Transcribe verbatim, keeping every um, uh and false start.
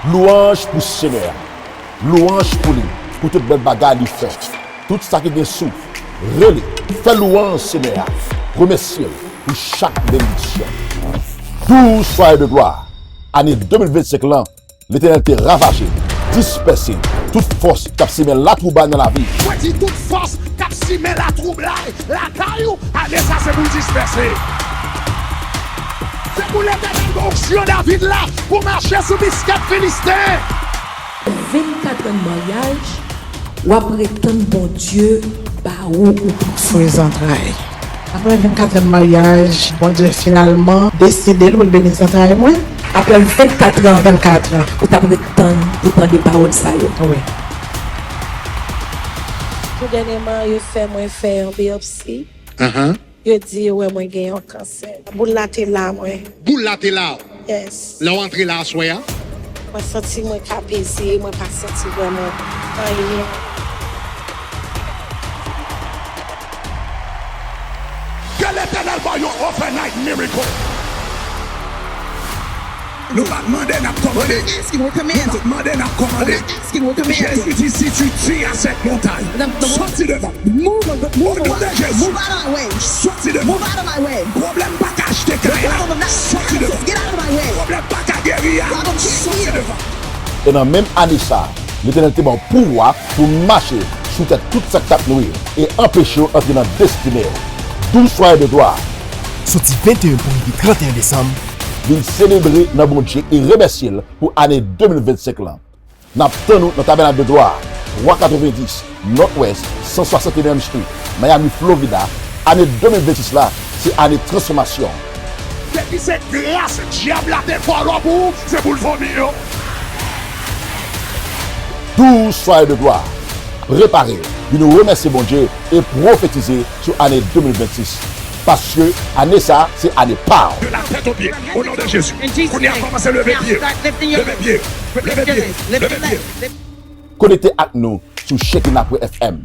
Lwanj pou Senyè a. Lwanj pou li, pou tout bèl bagay li fè. Tout sa ki gen souf, rele, fè lwanj Senyè a. Remèsye l pou chak benediksyon. Douz soirées de gloire. Ane de mil vennsenk lan, Letènèl te ravaje, dispèse tout fòs k ap simen latwoublay nan lavi. Mwen di tout fòs k ap simen latwoublay lakay ou, ane sa se pou l dispèse. Se pou Letènèl ba w onksyon David la pou mache sou biskèt Filisten. Vennkat an maryaj, w ap ret tann Bondye ba ou ou. Fre zantray. Apre vennkat an maryaj, Bondye finalman deside l pou l beni zantray mwen. Apre vennkat an, vennkat an, ou t ap ret tann pou tande pawòl sa yo. Wi. Tou dènyèman, yo fè mwen fè yon biyopsi. Yo di yo wè mwen gen yon kansè. Boul la te la, mwen. Boul la te la. Yes. Lè w antre la aswè a? Mwen santi mwen ka peze, mwen pa santi vrèman anyen. Ke Letènèl ba w yon overnight miracle. Nou pa t mande, n ap kòmande. We're not asking, we're commanding. Nou pa t mande, n ap kòmande. We're not asking, we're commanding. Jezi di, si tu dis à cette montagne, soti devan. Move, move, move away. Move out of my way. Soti devan. Move out of my way. Pwoblèm pa ka achte kay la. Soti devan. Get out of my way. Pwoblèm pa ka geri a. Soti devan. E nan menm ane sa a, Letènèl te ba w pouvwa pou w mache sou tèt tout sa k t ap nwi w e anpeche w antre nan destine w. Douz soirées de gloire. Soti venteyen pou rive tranteyen desanm, vin selebre nan Bondye e remèsye l pou ane de mil vennsenk lan. N ap tann ou nan Tabènak de Glwa, twa katrevendis Northwest san swasantenenyèm Street, Miami, Florida. Ane de mil vennsis la, se ane transfòmasyon. Depi se gras dyab la te vòlò pou ou, se pou l vòmi yo. Douz soirées de gloire. Prepare, vin remèsye Bondye e pwofetize sou ane de mil vennsis. Paske ane sa a, se ane pa w. De la tête aux pieds, au nom de Jésus. Kounye a, kòmanse leve pye. Leve pye. Leve pye. Leve pye. Konekte ak nou sou Shekinah point F M.